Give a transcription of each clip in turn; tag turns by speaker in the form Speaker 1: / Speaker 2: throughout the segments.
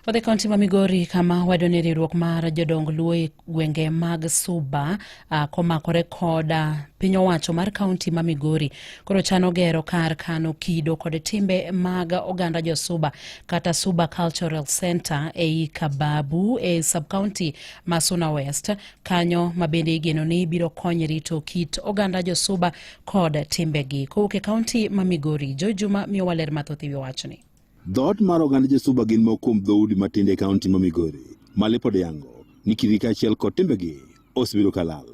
Speaker 1: Wadhi kaunti ma Migori kama wayudo ni riwruok mar jodong Luo e gwenge mag Suba komakore kod piny owacho mar kaunti ma Migori koro chano gero kar kano kido kod timbe mag oganda jo Suba kata Suba Cultural Center ei Kababu e sub county ma Suna West kanyo ma bende igeno ni biro konyo rito kit oganda jo Suba kod timbegi. Kowuok e kaunti ma Migori, Joy Juma miyowa ler mathoth e wi wachni.
Speaker 2: Dhoot mar oganda Josuba gin moko kuom dhoudi matindo e kaunti ma Migori, ma lipode yango ni kitgi kaachiel kod timbegi osebedo ka lal.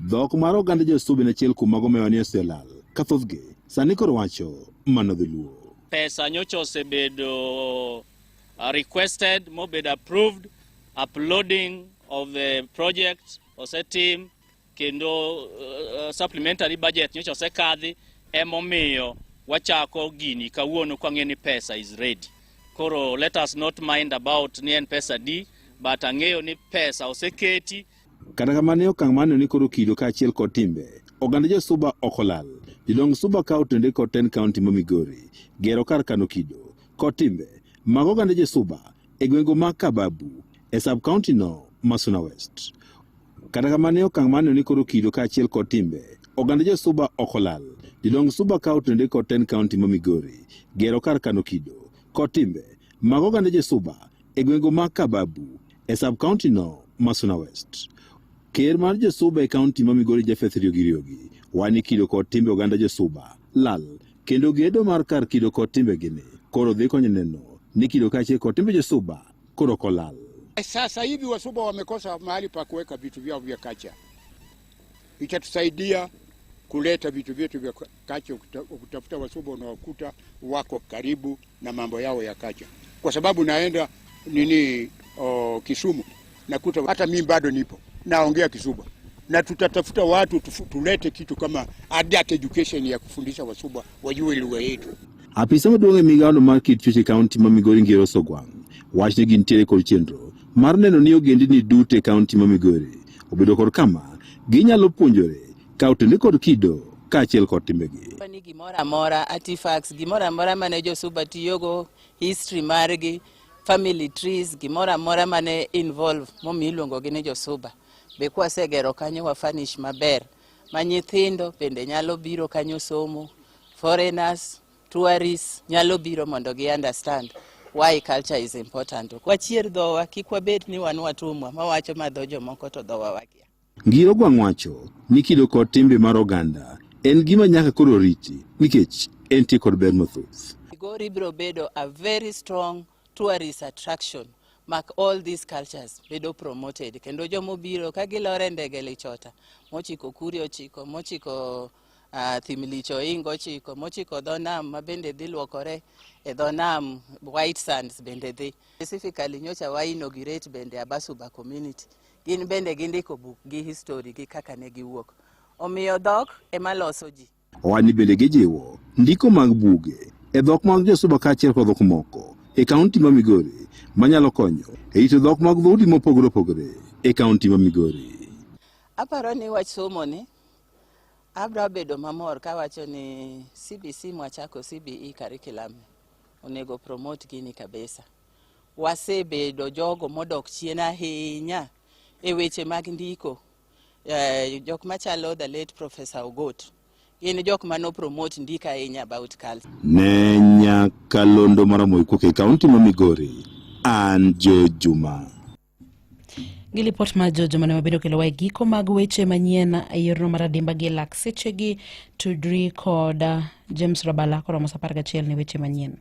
Speaker 2: Dhok mar oganda Josuba en achiel kuom mago mewa ni oselal, ka thothgi sani koro wacho mana dholuo.
Speaker 3: Pesa nyocha osebedo requested mobedo approved, uploading of the project osetim kendo supplementary budget nyocha osekadhi, emomiyo wachako gini kawuono kwang'eyo ni pesa is ready. Koro let us not mind about ni en pesa di, but ang'eyo ni pesa oseketi.
Speaker 2: Kata kamano e okang' mar neno ni koro kido kaachiel kod timbe oganda jo-Suba ok olal, jodong Suba kawo tende kod tend kaunti ma Migori gero kar kano kido kod timbe mag oganda jo-Suba e gwenge mag Kababu e sub county no ma Suna West. Kata kamano e okang' mar neno ni koro kido kaachiel kod timbe oganda jo-Suba ok olal, jodong Suba kawo tende kod tend kaunti ma Migori gero kar kano kido kod timbe mag oganda jo-Suba e gwenge mag Kababu e sub county no ma Suna West. Ker mar jo-Suba e kaunti ma Migori Japheth Riogi Riogi wani kido kod timbe oganda jo-Suba lal kendo gedo mar kar kido kod timbegi ni koro dhi konyo neno ni kido kaachiel kod timbe jo-Suba koro ok olal.
Speaker 4: Sasa hivi Wasuba wamekosa mahali pa kuweka vitu vyao vya kacha. Itatusaidia kuleta vitu vyetu vya kacha. Ukitafuta Wasuba unawakuta wako karibu na mambo yao ya kacha, kwa sababu naenda nini o, Kisumu nakuta hata mimi bado nipo naongea Kisuba, na tutatafuta watu tulete kitu kama adult education ya kufundisha Wasuba wajue lugha yetu.
Speaker 2: Apisa maduong' e migawono mar kit chwech e kaunti ma Migori Ngero Sogwang' wacho ni gintiere kod chenro mar neno ni ogendini duto e kaunti ma Migori obedo kod kama ginyalo puonjore ka otende kod kido kaachiel kod timbegi.
Speaker 5: Ni gimoro amora, artifacts, gimoro amora mane jo-Suba tiyogo, history margi, family trees, gimoro amora mane involve momiyo iluongogi ni jo-Suba. Be kwasegero kanyo wa furnish maber ma nyithindo bende nyalo biro kanyo somo, foreigners, tourists nyalo biro mondo gi understand why culture is important. Wachier dhowa, kik wabed ni wan watumwa mawacho ma dho jomoko to dhowa wakia.
Speaker 2: Ngiro Gwang' wacho ni kido kod timbe mar oganda en gima nyaka koro riti nikech entie kod ber mathoth.
Speaker 5: Migori biro bedo a very strong tourist attraction mak all these cultures bedo promoted kendo jomobiro ka gilor e ndege Lichota mochiko Kuria ochiko mochiko Thimlich Oingo ochiko mochiko dho nam ma bende dhi luokore e dho nam White Sands bende dhi. Specifically nyocha wa inaugurate bende Abasuba community gin bende gindiko buk gi history gi kaka ne giwuok. Omiyo dhok ema loso ji.
Speaker 2: Owach ni bende gijiwo ndiko mag buge e dhok mag jo-Suba kaachiel kod dhok moko e kaunti ma Migori manyalo konyo e rito dhok mag dhoudi mopogore opogore e kaunti ma Migori.
Speaker 5: Aparo ni wach somo ni abro bedo mamor kawacho ni CBC mwachako CBE curriculum onego promote gini kabisa. Wasebedo jogo modok chien ahinya e weche mag ndiko. Jok machalo the late Professor Ogot gin jok mano promote ndiko ahinya about culture.
Speaker 2: Ne nyakalondo mar Ramoyi e kaunti ma Migori, an Joe Juma.
Speaker 1: Gi lipot mar Jojo mane wabedo kelowa e giko mag weche manyien e yorno mar adimba gi lak sechegi tudri kod James Rabala koromo sa 11 ne weche manyien.